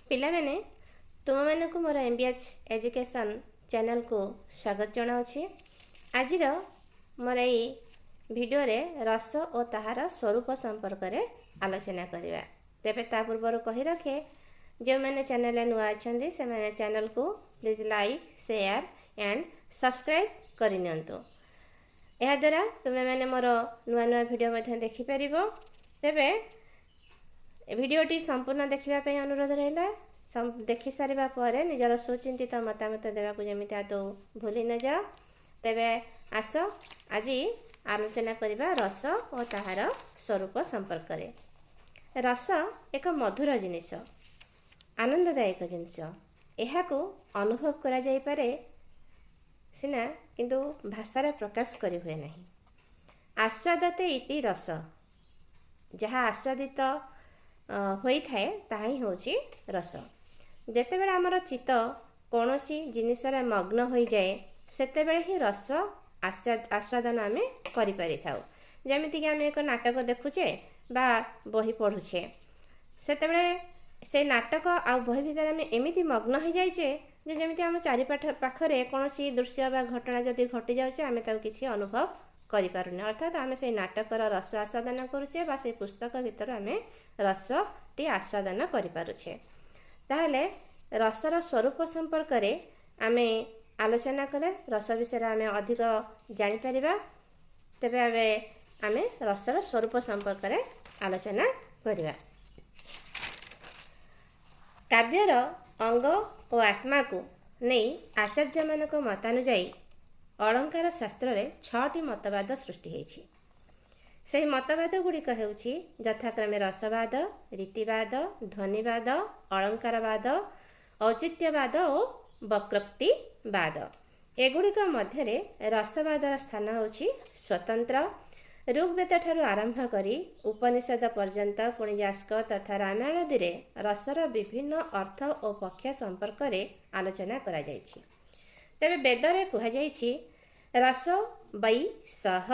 ପିଲାମାନେ, ତୁମମାନଙ୍କୁ ମୋର ଏମ୍ ବି ଏଚ୍ ଏଜୁକେସନ୍ ଚ୍ୟାନେଲକୁ ସ୍ୱାଗତ ଜଣାଉଛି। ଆଜିର ମୋର ଏଇ ଭିଡ଼ିଓରେ ରସ ଓ ତାହାର ସ୍ୱରୂପ ସମ୍ପର୍କରେ ଆଲୋଚନା କରିବା। ତେବେ ତା ପୂର୍ବରୁ କହି ରଖେ, ଯେଉଁମାନେ ଚ୍ୟାନେଲରେ ନୂଆ ଅଛନ୍ତି, ସେମାନେ ଚ୍ୟାନେଲକୁ please like, share and subscribe କରିନିଅନ୍ତୁ। ଏହାଦ୍ୱାରା ତୁମେମାନେ ମୋର ନୂଆ ନୂଆ ଭିଡ଼ିଓ ମଧ୍ୟ ଦେଖିପାରିବ। ତେବେ ଭିଡ଼ିଓଟି ସମ୍ପୂର୍ଣ୍ଣ ଦେଖିବା ପାଇଁ ଅନୁରୋଧ ରହିଲା। ଦେଖି ସାରିବା ପରେ ନିଜର ସୁଚିନ୍ତିତ ମତାମତ ଦେବାକୁ ଯେମିତି ଆଦୌ ଭୁଲି ନ ଯାଅ। ତେବେ ଆସ, ଆଜି ଆଲୋଚନା କରିବା ରସ ଓ ତାହାର ସ୍ୱରୂପ ସମ୍ପର୍କରେ। ରସ ଏକ ମଧୁର ଜିନିଷ, ଆନନ୍ଦଦାୟକ ଜିନିଷ। ଏହାକୁ ଅନୁଭବ କରାଯାଇପାରେ ସିନା, କିନ୍ତୁ ଭାଷାରେ ପ୍ରକାଶ କରିହୁଏ ନାହିଁ। ଆସ୍ୱାଦତେ ଇତି ରସ। ଯାହା ଆସ୍ୱାଦିତ ହୋଇଥାଏ, ତାହା ହିଁ ହେଉଛି ରସ। ଯେତେବେଳେ ଆମର ଚିତ୍ତ କୌଣସି ଜିନିଷରେ ମଗ୍ନ ହୋଇଯାଏ, ସେତେବେଳେ ହିଁ ରସ ଆସ୍ୱାଦନ ଆମେ କରିପାରିଥାଉ। ଯେମିତିକି ଆମେ ଏକ ନାଟକ ଦେଖୁଛେ ବା ବହି ପଢ଼ୁଛେ, ସେତେବେଳେ ସେ ନାଟକ ଆଉ ବହି ଭିତରେ ଆମେ ଏମିତି ମଗ୍ନ ହୋଇଯାଇଛେ ଯେ ଯେମିତି ଆମ ଚାରିପାଖ ପାଖରେ କୌଣସି ଦୃଶ୍ୟ ବା ଘଟଣା ଯଦି ଘଟିଯାଉଛି, ଆମେ ତାକୁ କିଛି ଅନୁଭବ କରିପାରୁନେ। ଅର୍ଥାତ୍ ଆମେ ସେଇ ନାଟକର ରସ ଆସ୍ୱାଦନ କରୁଛେ ବା ସେଇ ପୁସ୍ତକ ଭିତରୁ ଆମେ ରସଟି ଆସ୍ୱାଦନ କରିପାରୁଛେ। ତାହେଲେ ରସର ସ୍ୱରୂପ ସମ୍ପର୍କରେ ଆମେ ଆଲୋଚନା କଲେ ରସ ବିଷୟରେ ଆମେ ଅଧିକ ଜାଣିପାରିବା। ତେବେ ଏବେ ଆମେ ରସର ସ୍ୱରୂପ ସମ୍ପର୍କରେ ଆଲୋଚନା କରିବା। କାବ୍ୟର ଅଙ୍ଗ ଓ ଆତ୍ମାକୁ ନେଇ ଆଚାର୍ଯ୍ୟମାନଙ୍କ ମତାନୁଯାୟୀ ଅଳଙ୍କାର ଶାସ୍ତ୍ରରେ ଛଅଟି ମତବାଦ ସୃଷ୍ଟି ହୋଇଛି। ସେହି ମତବାଦ ଗୁଡ଼ିକ ହେଉଛି ଯଥାକ୍ରମେ ରସବାଦ, ରୀତିବାଦ, ଧ୍ୱନିବାଦ, ଅଳଙ୍କାରବାଦ, ଔଚିତ୍ୟବାଦ ଓ ବକ୍ରୋକ୍ତିବାଦ। ଏଗୁଡ଼ିକ ମଧ୍ୟରେ ରସବାଦର ସ୍ଥାନ ହେଉଛି ସ୍ୱତନ୍ତ୍ର। ଋଗ୍ବେଦ ଠାରୁ ଆରମ୍ଭ କରି ଉପନିଷଦ ପର୍ଯ୍ୟନ୍ତ, ପୁଣି ଯାସ୍କ ତଥା ରାମାୟଣ ଆଦିରେ ରସର ବିଭିନ୍ନ ଅର୍ଥ ଓ ପକ୍ଷ ସମ୍ପର୍କରେ ଆଲୋଚନା କରାଯାଇଛି। ତେବେ ବେଦରେ କୁହାଯାଇଛି, ରସୋ ବୈ ସଃ,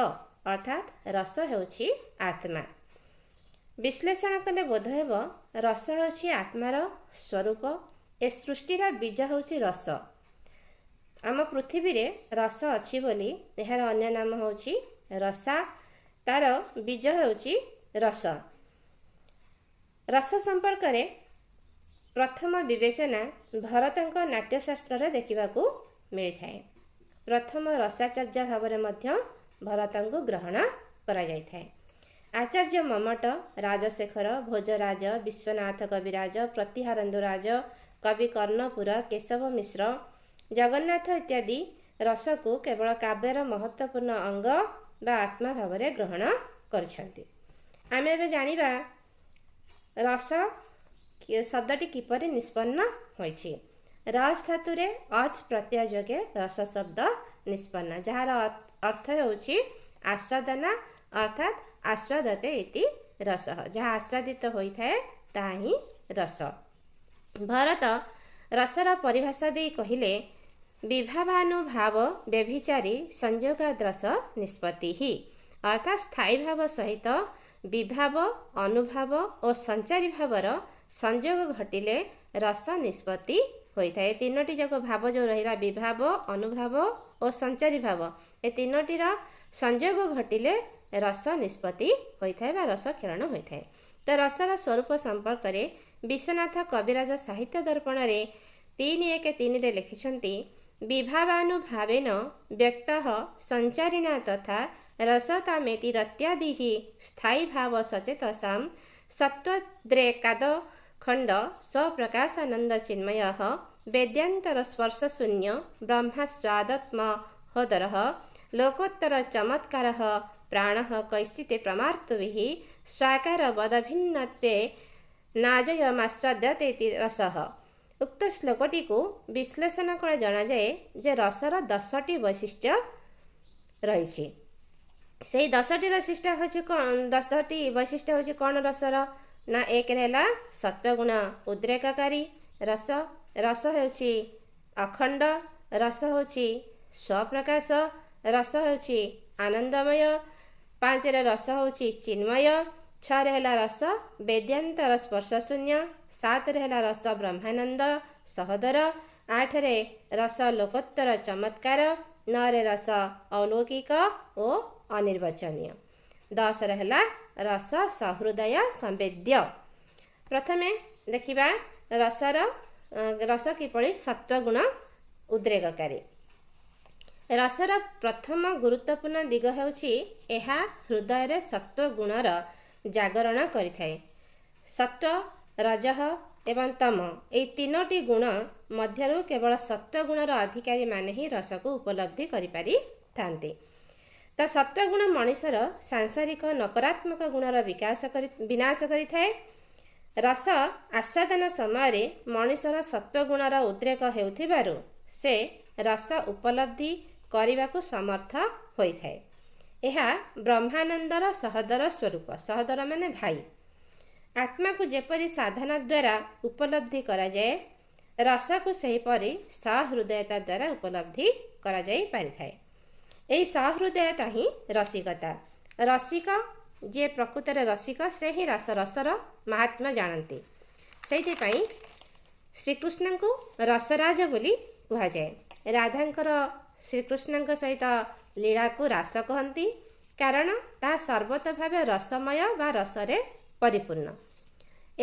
ଅର୍ଥାତ୍ ରସ ହେଉଛି ଆତ୍ମା। ବିଶ୍ଳେଷଣ କଲେ ବୋଧ ହେବ, ରସ ହେଉଛି ଆତ୍ମାର ସ୍ୱରୂପ। ଏ ସୃଷ୍ଟିର ବୀଜ ହେଉଛି ରସ। ଆମ ପୃଥିବୀରେ ରସ ଅଛି ବୋଲି ଏହାର ଅନ୍ୟ ନାମ ହେଉଛି ରସା। ତାର ବୀଜ ହେଉଛି ରସ। ରସ ସମ୍ପର୍କରେ ପ୍ରଥମ ବିବେଚନା ଭରତଙ୍କ ନାଟ୍ୟଶାସ୍ତ୍ରରେ ଦେଖିବାକୁ ମିଳିଥାଏ। ପ୍ରଥମ ରସାଚାର୍ଯ୍ୟ ଭାବରେ ମଧ୍ୟ ଭରତଙ୍କୁ ଗ୍ରହଣ କରାଯାଇଥାଏ। ଆଚାର୍ଯ୍ୟ ମମ୍ମଟ, ରାଜଶେଖର, ଭୋଜରାଜ, ବିଶ୍ୱନାଥ କବିରାଜ, ପ୍ରତିହାରେନ୍ଦୁରାଜ, କବି କର୍ଣ୍ଣପୁର, କେଶବ ମିଶ୍ର, ଜଗନ୍ନାଥ ଇତ୍ୟାଦି ରସକୁ କେବଳ କାବ୍ୟର ମହତ୍ତ୍ୱପୂର୍ଣ୍ଣ ଅଙ୍ଗ ବା ଆତ୍ମା ଭାବରେ ଗ୍ରହଣ କରିଛନ୍ତି। ଆମେ ଏବେ ଜାଣିବା ରସ ଶବ୍ଦଟି କିପରି ନିଷ୍ପନ୍ନ ହୋଇଛି। ରସ୍ ଧାତୁରେ ଅଚ୍ ପ୍ରତ୍ୟୟ ଯୋଗେ ରସ ଶବ୍ଦ ନିଷ୍ପନ୍ନ, ଯାହାର ଅର୍ଥ ହେଉଛି ଆସ୍ୱାଦନ। ଅର୍ଥାତ୍ ଆସ୍ୱାଦତେ ଇତି ରସ। ଯାହା ଆସ୍ୱାଦିତ ହୋଇଥାଏ, ତାହା ହିଁ ରସ। ଭରତ ରସର ପରିଭାଷା ଦେଇ କହିଲେ, ବିଭାବାନୁଭାବ ବ୍ୟଭିଚାରୀ ସଂଯୋଗାଦ୍ରସ ନିଷ୍ପତ୍ତି। ଅର୍ଥାତ୍ ସ୍ଥାୟୀ ଭାବ ସହିତ ବିଭାବ, ଅନୁଭାବ ଓ ସଞ୍ଚାରୀ ଭାବର ସଂଯୋଗ ଘଟିଲେ ରସ ନିଷ୍ପତ୍ତି ହୋଇଥାଏ। ଏ ତିନୋଟି ଯାକ ଭାବ ଯେଉଁ ରହିଲା, ବିଭାବ, ଅନୁଭାବ ଓ ସଞ୍ଚାରୀ ଭାବ, ଏ ତିନୋଟିର ସଂଯୋଗ ଘଟିଲେ ରସ ନିଷ୍ପତ୍ତି ହୋଇଥାଏ ବା ରସ କ୍ଷରଣ ହୋଇଥାଏ। ତ ରସର ସ୍ୱରୂପ ସମ୍ପର୍କରେ ବିଶ୍ୱନାଥ କବିରାଜ ସାହିତ୍ୟ ଦର୍ପଣରେ 3.1.3ରେ ଲେଖିଛନ୍ତି, ବିଭାବାନୁଭାବେନ ବ୍ୟକ୍ତ ସଞ୍ଚାରିଣା ତଥା ରସତାମେତି ରତ୍ୟାଦି ସ୍ଥାୟୀ ଭାବ ସଚେତସାಂ ସତ୍ୱଦ୍ରେକାଦ ଖଣ୍ଡ ସ୍ୱପ୍ରକାଶାନନ୍ଦ ଚିନ୍ମୟ ବେଦ୍ୟାନ୍ତର ସ୍ପର୍ଶ ଶୂନ୍ୟ ବ୍ରହ୍ମାସ୍ୱାଦତ୍ମ ହୋଦର ଲୋକୋତ୍ତର ଚମତ୍କାର ପ୍ରାଣ କୈଶ୍ଚିତ ପ୍ରମାର୍ତ୍ତୁଭିः ସ୍ୱାକାର ବଦଭିନ୍ନତ୍ୱେ ନାଜୟମାସ୍ୱାଦ୍ୟତେ ରସଃ। ଉକ୍ତ ଶ୍ଲୋକଟିକୁ ବିଶ୍ଳେଷଣ କଲେ ଜଣାଯାଏ ଯେ ରସର 10ଟି ବୈଶିଷ୍ଟ୍ୟ ରହିଛି। ସେଇ 10ଟି ବୈଶିଷ୍ଟ୍ୟ ହେଉଛି କ'ଣ? 10ଟି ବୈଶିଷ୍ଟ୍ୟ ହେଉଛି କ'ଣ ରସର ନା, ଏକରେ ହେଲା ସତ୍ୱଗୁଣ ଉଦ୍ରେକକାରୀ ରସ, ରସ ହେଉଛି ଅଖଣ୍ଡ, ରସ ହେଉଛି ସ୍ୱପ୍ରକାଶ, ରସ ହେଉଛି ଆନନ୍ଦମୟ, ପାଞ୍ଚରେ ରସ ହେଉଛି ଚିନ୍ମୟ, ଛଅରେ ହେଲା ରସ ବେଦ୍ୟାନ୍ତର ସ୍ପର୍ଶ ଶୂନ୍ୟ, ସାତରେ ହେଲା ରସ ବ୍ରହ୍ମାନନ୍ଦ ସହୋଦର, ଆଠରେ ରସ ଲୋକୋତ୍ତର ଚମତ୍କାର, ନଅରେ ରସ ଅଲୌକିକ ଓ ଅନିର୍ବଚନୀୟ, ଦଶରେ ହେଲା ରସ ସହୃଦୟ ସମ୍ବେଦ୍ୟ। ପ୍ରଥମେ ଦେଖିବା ରସ କିପରି ସତ୍ୱଗୁଣ ଉଦ୍ରେକକାରୀ। ରସର ପ୍ରଥମ ଗୁରୁତ୍ୱପୂର୍ଣ୍ଣ ଦିଗ ହେଉଛି ଏହା ହୃଦୟରେ ସତ୍ୱଗୁଣର ଜାଗରଣ କରିଥାଏ। ସତ୍ୱ, ରଜଃ ଏବଂ ତମ ଏହି ତିନୋଟି ଗୁଣ ମଧ୍ୟରୁ କେବଳ ସତ୍ୱଗୁଣର ଅଧିକାରୀମାନେ ହିଁ ରସକୁ ଉପଲବ୍ଧି କରିପାରିଥାନ୍ତି। ତ ସତ୍ୱଗୁଣ ମଣିଷର ସାଂସାରିକ ନକାରାତ୍ମକ ଗୁଣର ବିକାଶ କରି ବିନାଶ କରିଥାଏ। ରସ ଆସ୍ୱାଦନ ସମୟରେ ମଣିଷର ସତ୍ୱଗୁଣର ଉଦ୍ରେକ ହେଉଥିବାରୁ ସେ ରସ ଉପଲବ୍ଧି କରିବାକୁ ସମର୍ଥ ହୋଇଥାଏ। ଏହା ବ୍ରହ୍ମାନନ୍ଦର ସହୋଦର ସ୍ୱରୂପ। ସହୋଦର ମାନେ ଭାଇ। ଆତ୍ମାକୁ ଯେପରି ସାଧନା ଦ୍ୱାରା ଉପଲବ୍ଧି କରାଯାଏ, ରସକୁ ସେହିପରି ସହୃଦୟତା ଦ୍ୱାରା ଉପଲବ୍ଧି କରାଯାଇ ପାରିଥାଏ। ଏହି ସହୃଦୟତା ହିଁ ରସିକତା। ରସିକ ଯିଏ ପ୍ରକୃତରେ ରସିକ, ସେ ହିଁ ରସର ମାହାତ୍ମ୍ୟ ଜାଣନ୍ତି। ସେଇଥିପାଇଁ ଶ୍ରୀକୃଷ୍ଣଙ୍କୁ ରସରାଜ ବୋଲି କୁହାଯାଏ। ରାଧାଙ୍କର ଶ୍ରୀକୃଷ୍ଣଙ୍କ ସହିତ ଲୀଳାକୁ ରାସ କହନ୍ତି, କାରଣ ତାହା ସର୍ବତ ଭାବେ ରସମୟ ବା ରସରେ ପରିପୂର୍ଣ୍ଣ।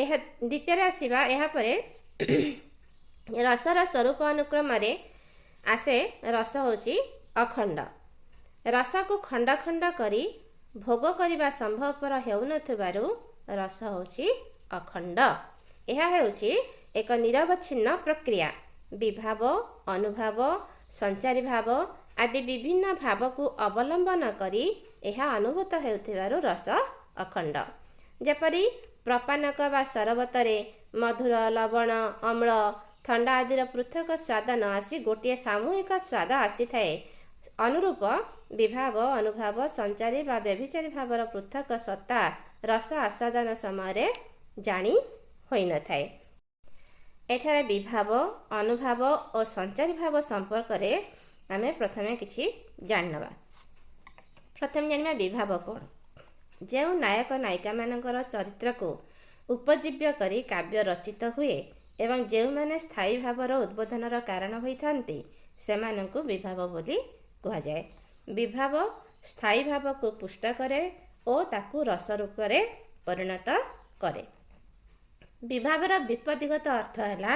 ଏହା ଦ୍ୱିତୀୟରେ ଆସିବା। ଏହାପରେ ରସର ସ୍ୱରୂପ ଅନୁକ୍ରମରେ ଆସେ, ରସ ହେଉଛି ଅଖଣ୍ଡ। ରସକୁ ଖଣ୍ଡ ଖଣ୍ଡ କରି ଭୋଗ କରିବା ସମ୍ଭବପର ହେଉନଥିବାରୁ ରସ ହେଉଛି ଅଖଣ୍ଡ। ଏହା ହେଉଛି ଏକ ନିରବଚ୍ଛିନ୍ନ ପ୍ରକ୍ରିୟା। ବିଭାବ, ଅନୁଭାବ, ସଞ୍ଚାରୀ ଭାବ ଆଦି ବିଭିନ୍ନ ଭାବକୁ ଅବଲମ୍ବନ କରି ଏହା ଅନୁଭୂତ ହେଉଥିବାରୁ ରସ ଅଖଣ୍ଡ। ଯେପରି ପ୍ରପାନକ ବା ସରବତରେ ମଧୁର, ଲବଣ, ଅମ୍ଳ, ଥଣ୍ଡା ଆଦିର ପୃଥକ ସ୍ୱାଦ ନ ଆସି ଗୋଟିଏ ସାମୂହିକ ସ୍ୱାଦ ଆସିଥାଏ, ଅନୁରୂପ ବିଭାବ, ଅନୁଭାବ, ସଞ୍ଚାରୀ ବା ବ୍ୟଭିଚାରୀ ଭାବର ପୃଥକ ସତ୍ତା ରସ ଆସ୍ୱାଦନ ସମୟରେ ଜାଣି ହୋଇନଥାଏ। ଏଠାରେ ବିଭାବ, ଅନୁଭାବ ଓ ସଞ୍ଚାରୀ ଭାବ ସମ୍ପର୍କରେ ଆମେ ପ୍ରଥମେ କିଛି ଜାଣିନେବା। ପ୍ରଥମେ ଜାଣିବା ବିଭାବ କ'ଣ। ଯେଉଁ ନାୟକ ନାୟିକାମାନଙ୍କର ଚରିତ୍ରକୁ ଉପଜୀବ୍ୟ କରି କାବ୍ୟ ରଚିତ ହୁଏ ଏବଂ ଯେଉଁମାନେ ସ୍ଥାୟୀ ଭାବର ଉଦ୍ବୋଧନର କାରଣ ହୋଇଥାନ୍ତି, ସେମାନଙ୍କୁ ବିଭାବ ବୋଲି କୁହାଯାଏ। ବିଭାବ ସ୍ଥାୟୀ ଭାବକୁ ପୁଷ୍ଟ କରେ ଓ ତାକୁ ରସ ରୂପରେ ପରିଣତ କରେ। ବିଭାବର ବ୍ୟୁତ୍ପତ୍ତିଗତ ଅର୍ଥ ହେଲା,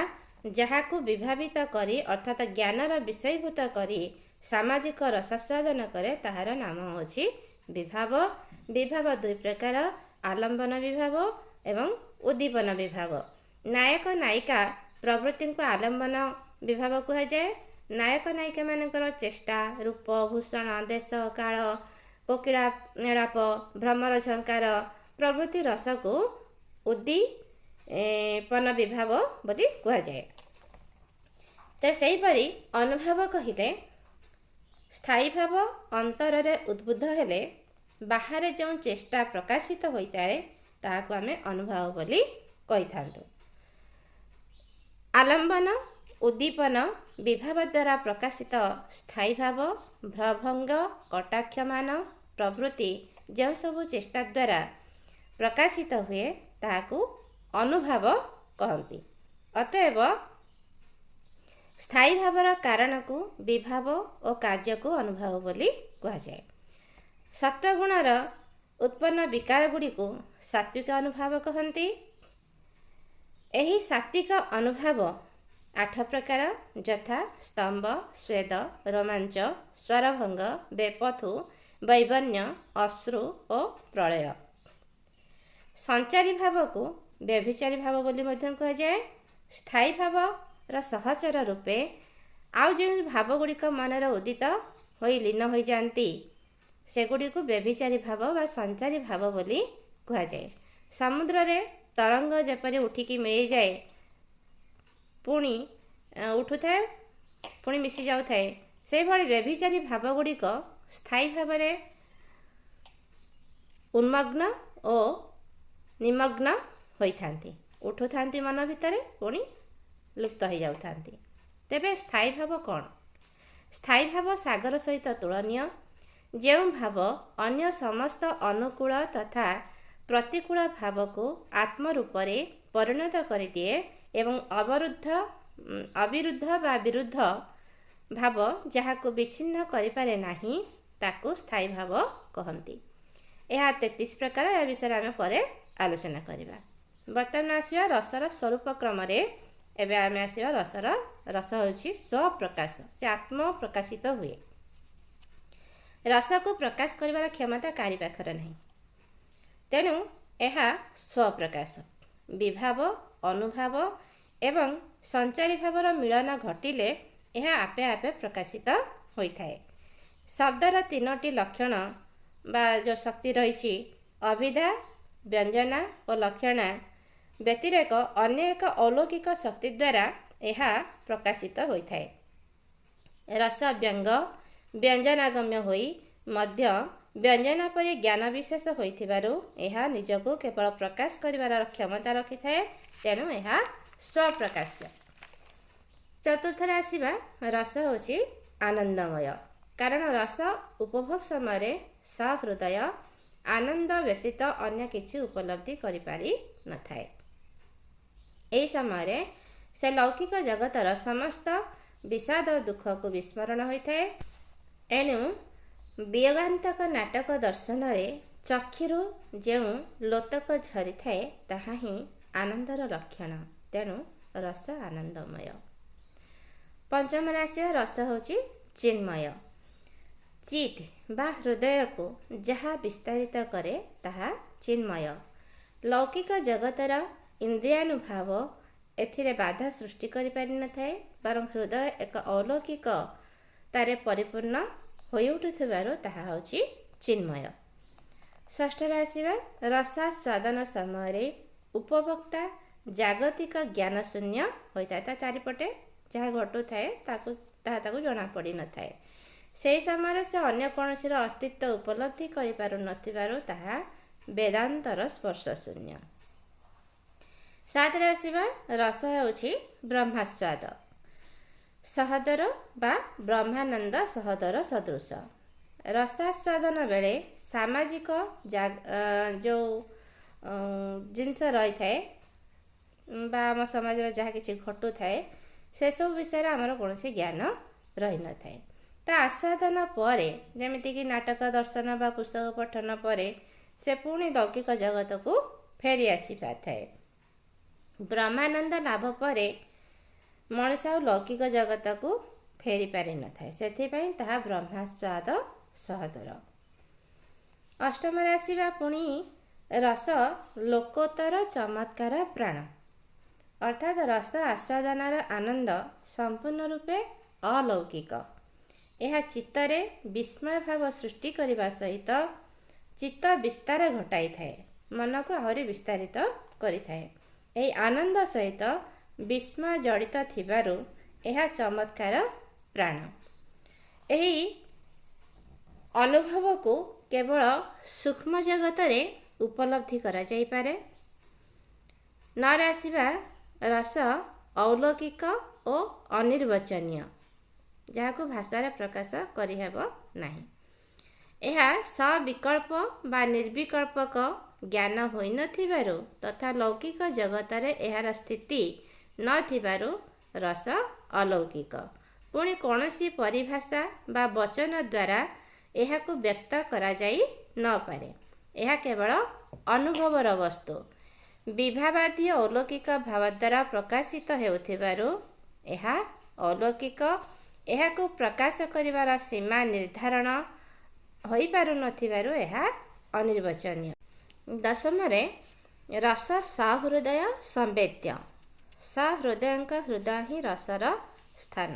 ଯାହାକୁ ବିଭାବିତ କରି, ଅର୍ଥାତ୍ ଜ୍ଞାନର ବିଷୟୀଭୂତ କରି ସାମାଜିକ ରସାସ୍ୱାଦନ କରେ, ତାହାର ନାମ ହେଉଛି ବିଭାବ। ବିଭାବ ଦୁଇ ପ୍ରକାର, ଆଲମ୍ବନ ବିଭାବ ଏବଂ ଉଦ୍ଦୀପନ ବିଭାବ। ନାୟକ ନାୟିକା ପ୍ରଭୃତିଙ୍କୁ ଆଲମ୍ବନ ବିଭାବ କୁହାଯାଏ। ନାୟକ ନାୟିକାମାନଙ୍କର ଚେଷ୍ଟା, ରୂପ, ଭୂଷଣ, ଦେଶ, କାଳ, କୋକିଳା ମେଳାପ, ଭ୍ରମର ଝଙ୍କାର ପ୍ରଭୃତି ରସକୁ ଉଦ୍ଦୀପନ ବିଭାବ ବୋଲି କୁହାଯାଏ। ତ ସେହିପରି ଅନୁଭାବ କହିଲେ, ସ୍ଥାୟୀ ଭାବ ଅନ୍ତରରେ ଉଦ୍ବୁଦ୍ଧ ହେଲେ ବାହାରେ ଯେଉଁ ଚେଷ୍ଟା ପ୍ରକାଶିତ ହୋଇଥାଏ, ତାହାକୁ ଆମେ ଅନୁଭାବ ବୋଲି କହିଥାନ୍ତୁ। ଆଲମ୍ବନ ଉଦ୍ଦୀପନ ବିଭାବ ଦ୍ୱାରା ପ୍ରକାଶିତ ସ୍ଥାୟୀ ଭାବ, ଭ୍ରଭଙ୍ଗ, କଟାକ୍ଷମାନ ପ୍ରଭୃତି ଯେଉଁ ସବୁ ଚେଷ୍ଟା ଦ୍ୱାରା ପ୍ରକାଶିତ ହୁଏ, ତାହାକୁ ଅନୁଭାବ କହନ୍ତି। ଅତଏବ ସ୍ଥାୟୀ ଭାବର କାରଣକୁ ବିଭାବ ଓ କାର୍ଯ୍ୟକୁ ଅନୁଭାବ ବୋଲି କୁହାଯାଏ। ସତ୍ୱଗୁଣର ଉତ୍ପନ୍ନ ବିକାର ଗୁଡ଼ିକୁ ସାତ୍ୱିକ ଅନୁଭାବ କହନ୍ତି। ଏହି ସାତ୍ୱିକ ଅନୁଭାବ ଆଠ ପ୍ରକାର, ଯଥା ସ୍ତମ୍ଭ, ସ୍ୱେଦ, ରୋମାଞ୍ଚ, ସ୍ୱରଭଙ୍ଗ, ବେପଥୁ, ବୈବର୍ଣ୍ଣ୍ୟ, ଅଶ୍ରୁ ଓ ପ୍ରଳୟ। ସଞ୍ଚାରୀ ଭାବକୁ ବ୍ୟଭିଚାରୀ ଭାବ ବୋଲି ମଧ୍ୟ କୁହାଯାଏ। ସ୍ଥାୟୀ ଭାବର ସହଚର ରୂପେ ଆଉ ଯେଉଁ ଭାବ ଗୁଡ଼ିକ ମନରେ ଉଦିତ ହୋଇ ଲୀନ ହୋଇଯାଆନ୍ତି, ସେଗୁଡ଼ିକୁ ବ୍ୟଭିଚାରୀ ଭାବ ବା ସଞ୍ଚାରୀ ଭାବ ବୋଲି କୁହାଯାଏ। ସମୁଦ୍ରରେ ତରଙ୍ଗ ଯେପରି ଉଠିକି ମିଳେଇଯାଏ, ପୁଣି ଉଠୁଥାଏ, ପୁଣି ମିଶି ଯାଉଥାଏ, ସେହିଭଳି ବ୍ୟଭିଚାରୀ ଭାବ ଗୁଡ଼ିକ ସ୍ଥାୟୀ ଭାବରେ ଉନ୍ମଗ୍ନ ଓ ନିମଗ୍ନ ହୋଇଥାନ୍ତି। ଉଠୁଥାନ୍ତି ମନ ଭିତରେ, ପୁଣି ଲୁପ୍ତ ହୋଇଯାଉଥାନ୍ତି। ତେବେ ସ୍ଥାୟୀ ଭାବ କ'ଣ? ସ୍ଥାୟୀ ଭାବ ସାଗର ସହିତ ତୁଳନୀୟ। ଯେଉଁ ଭାବ ଅନ୍ୟ ସମସ୍ତ ଅନୁକୂଳ ତଥା ପ୍ରତିକୂଳ ଭାବକୁ ଆତ୍ମ ରୂପରେ ପରିଣତ କରିଦିଏ ଏବଂ ଅବରୁଦ୍ଧ, ଅବିରୁଦ୍ଧ ବା ବିରୁଦ୍ଧ ଭାବ ଯାହାକୁ ବିଚ୍ଛିନ୍ନ କରିପାରେ ନାହିଁ, ତାକୁ ସ୍ଥାୟୀ ଭାବ କହନ୍ତି। ଏହା 33 ପ୍ରକାର। ଏହା ବିଷୟରେ ଆମେ ପରେ ଆଲୋଚନା କରିବା। ବର୍ତ୍ତମାନ ଆସିବା ରସର ସ୍ୱରୂପ କ୍ରମରେ। ଏବେ ଆମେ ଆସିବା ରସର। ରସ ହେଉଛି ସ୍ୱପ୍ରକାଶ, ସେ ଆତ୍ମପ୍ରକାଶିତ ହୁଏ। ରସକୁ ପ୍ରକାଶ କରିବାର କ୍ଷମତା କାହାରି ପାଖରେ ନାହିଁ, ତେଣୁ ଏହା ସ୍ୱପ୍ରକାଶ। ବିଭାବ, ଅନୁଭାବ ଏବଂ ସଞ୍ଚାରୀ ଭାବର ମିଳନ ଘଟିଲେ ଏହା ଆପେ ଆପେ ପ୍ରକାଶିତ ହୋଇଥାଏ। ଶବ୍ଦର ତିନୋଟି ଲକ୍ଷଣ ବା ଯେଉଁ ଶକ୍ତି ରହିଛି, ଅଭିଧା, ବ୍ୟଞ୍ଜନା ଓ ଲକ୍ଷଣା ବ୍ୟତିରେକ ଅନ୍ୟ ଏକ ଅଲୌକିକ ଶକ୍ତି ଦ୍ୱାରା ଏହା ପ୍ରକାଶିତ ହୋଇଥାଏ। ରସ ବ୍ୟଙ୍ଗ ବ୍ୟଞ୍ଜନାଗମ୍ୟ ହୋଇ ମଧ୍ୟ ବ୍ୟଞ୍ଜନା ପରି ଜ୍ଞାନ ବିଶେଷ ହୋଇଥିବାରୁ ଏହା ନିଜକୁ କେବଳ ପ୍ରକାଶ କରିବାର କ୍ଷମତା ରଖିଥାଏ। ତେଣୁ ଏହା ସ୍ୱପ୍ରକାଶ୍ୟ। ଚତୁର୍ଥରେ ଆସିବା, ରସ ହେଉଛି ଆନନ୍ଦମୟ। କାରଣ ରସ ଉପଭୋଗ ସମୟରେ ସହୃଦୟ ଆନନ୍ଦ ବ୍ୟତୀତ ଅନ୍ୟ କିଛି ଉପଲବ୍ଧି କରିପାରି ନଥାଏ। ଏହି ସମୟରେ ସେ ଲୌକିକ ଜଗତର ସମସ୍ତ ବିଷାଦ ଦୁଃଖକୁ ବିସ୍ମରଣ ହୋଇଥାଏ। ଏଣୁ ବିୟୋଗାନ୍ତକ ନାଟକ ଦର୍ଶନରେ ଚକ୍ଷୁରୁ ଯେଉଁ ଲୋତକ ଝରିଥାଏ, ତାହା ହିଁ ଆନନ୍ଦର ଲକ୍ଷଣ। ତେଣୁ ରସ ଆନନ୍ଦମୟ। ପଞ୍ଚମରେ ଆସିବା, ରସ ହେଉଛି ଚିନ୍ମୟ। ଚିତ୍ ବା ହୃଦୟକୁ ଯାହା ବିସ୍ତାରିତ କରେ, ତାହା ଚିନ୍ମୟ। ଲୌକିକ ଜଗତର ଇନ୍ଦ୍ରିୟାନୁଭାବ ଏଥିରେ ବାଧା ସୃଷ୍ଟି କରିପାରିନଥାଏ, ବରଂ ହୃଦୟ ଏକ ଅଲୌକିକତାରେ ପରିପୂର୍ଣ୍ଣ ହୋଇଉଠୁଥିବାରୁ ତାହା ହେଉଛି ଚିନ୍ମୟ। ଷଷ୍ଠରେ ଆସିବା, ରସାସ୍ୱାଦନ ସମୟରେ ଉପଭୋକ୍ତା ଜାଗତିକ ଜ୍ଞାନ ଶୂନ୍ୟ ହୋଇଥାଏ। ତା ଚାରିପଟେ ଯାହା ଘଟୁଥାଏ, ତାହା ତାକୁ ଜଣାପଡ଼ିନଥାଏ। ସେହି ସମୟରେ ସେ ଅନ୍ୟ କୌଣସିର ଅସ୍ତିତ୍ୱ ଉପଲବ୍ଧି କରିପାରୁନଥିବାରୁ ତାହା ବେଦାନ୍ତର ସ୍ପର୍ଶ ଶୂନ୍ୟ। ସାତରେ ଆସିବା, ରସ ହେଉଛି ବ୍ରହ୍ମାସ୍ୱାଦ ସହଦର ବା ବ୍ରହ୍ମାନନ୍ଦ ସହଦର ସଦୃଶ। ରସାସ୍ୱାଦନ ବେଳେ ସାମାଜିକ ଯେଉଁ ଜିନିଷ ରହିଥାଏ ବା ଆମ ସମାଜରେ ଯାହା କିଛି ଘଟୁଥାଏ, ସେସବୁ ବିଷୟରେ ଆମର କୌଣସି ଜ୍ଞାନ ରହିନଥାଏ। ତା ଆସ୍ୱାଦନ ପରେ, ଯେମିତିକି ନାଟକ ଦର୍ଶନ ବା ପୁସ୍ତକ ପଠନ ପରେ, ସେ ପୁଣି ଲୌକିକ ଜଗତକୁ ଫେରି ଆସିପାରିଥାଏ। ବ୍ରହ୍ମାନନ୍ଦ ଲାଭ ପରେ ମଣିଷ ଆଉ ଲୌକିକ ଜଗତକୁ ଫେରି ପାରିନଥାଏ, ସେଥିପାଇଁ ତାହା ବ୍ରହ୍ମାସ୍ୱାଦ ସହଦର। ଅଷ୍ଟମରେ ଆସିବା ପୁଣି, ରସ ଲୋକୋତ୍ତର ଚମତ୍କାର ପ୍ରାଣ। ଅର୍ଥାତ୍ ରସ ଆସ୍ୱାଦନର ଆନନ୍ଦ ସମ୍ପୂର୍ଣ୍ଣ ରୂପେ ଅଲୌକିକ। ଏହା ଚିତ୍ତରେ ବିସ୍ମୟ ଭାବ ସୃଷ୍ଟି କରିବା ସହିତ ଚିତ୍ତ ବିସ୍ତାର ଘଟାଇଥାଏ, ମନକୁ ଆହୁରି ବିସ୍ତାରିତ କରିଥାଏ। ଏହି ଆନନ୍ଦ ସହିତ ବିସ୍ମୟ ଜଡ଼ିତ ଥିବାରୁ ଏହା ଚମତ୍କାର ପ୍ରାଣ। ଏହି ଅନୁଭବକୁ କେବଳ ସୂକ୍ଷ୍ମ ଜଗତରେ ଉପଲବ୍ଧି କରାଯାଇପାରେ। ନଅରେ ଆସିବା, ରସ ଅଲୌକିକ ଓ ଅନିର୍ବଚନୀୟ, ଯାହାକୁ ଭାଷାରେ ପ୍ରକାଶ କରିହେବ ନାହିଁ। ଏହା ସବିକଳ୍ପ ବା ନିର୍ବିକଳ୍ପକ ଜ୍ଞାନ ହୋଇନଥିବାରୁ ତଥା ଲୌକିକ ଜଗତରେ ଏହାର ସ୍ଥିତି ନଥିବାରୁ ରସ ଅଲୌକିକ। ପୁଣି କୌଣସି ପରିଭାଷା ବା ବଚନ ଦ୍ୱାରା ଏହାକୁ ବ୍ୟକ୍ତ କରାଯାଇ ନପାରେ। ଏହା କେବଳ ଅନୁଭବର ବସ୍ତୁ। ବିଭାବାଦୀ ଅଲୌକିକ ଭାବ ଦ୍ୱାରା ପ୍ରକାଶିତ ହେଉଥିବାରୁ ଏହା ଅଲୌକିକ। ଏହାକୁ ପ୍ରକାଶ କରିବାର ସୀମା ନିର୍ଦ୍ଧାରଣ ହୋଇପାରୁନଥିବାରୁ ଏହା ଅନିର୍ବଚନୀୟ। ଦଶମରେ, ରସ ସହୃଦୟ ସମ୍ବେଦ୍ୟ। ସହୃଦୟଙ୍କ ହୃଦୟ ହିଁ ରସର ସ୍ଥାନ।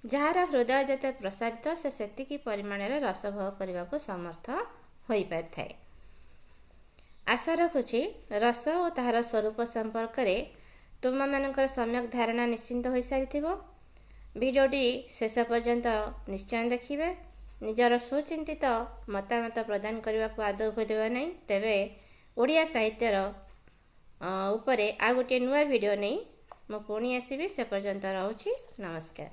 ଯାହାର ହୃଦୟ ଯେତେ ପ୍ରସାରିତ, ସେ ସେତିକି ପରିମାଣରେ ରସ ଭୋଗ କରିବାକୁ ସମର୍ଥ ହୋଇପାରିଥାଏ। ଆଶା ରଖୁଛି, ରସ ଓ ତାହାର ସ୍ୱରୂପ ସମ୍ପର୍କରେ ତୁମମାନଙ୍କର ସମ୍ୟକ ଧାରଣା ନିଶ୍ଚିନ୍ତ ହୋଇସାରିଥିବ। ଭିଡ଼ିଓଟି ଶେଷ ପର୍ଯ୍ୟନ୍ତ ନିଶ୍ଚୟ ଦେଖିବେ। ନିଜର ସୁଚିନ୍ତିତ ମତାମତ ପ୍ରଦାନ କରିବାକୁ ଆଦୌ ଭୁଲିବ ନାହିଁ। ତେବେ ଓଡ଼ିଆ ସାହିତ୍ୟର ଉପରେ ଆଉ ଗୋଟିଏ ନୂଆ ଭିଡ଼ିଓ ନେଇ ମୁଁ ପୁଣି ଆସିବି। ସେ ପର୍ଯ୍ୟନ୍ତ ରହୁଛି, ନମସ୍କାର।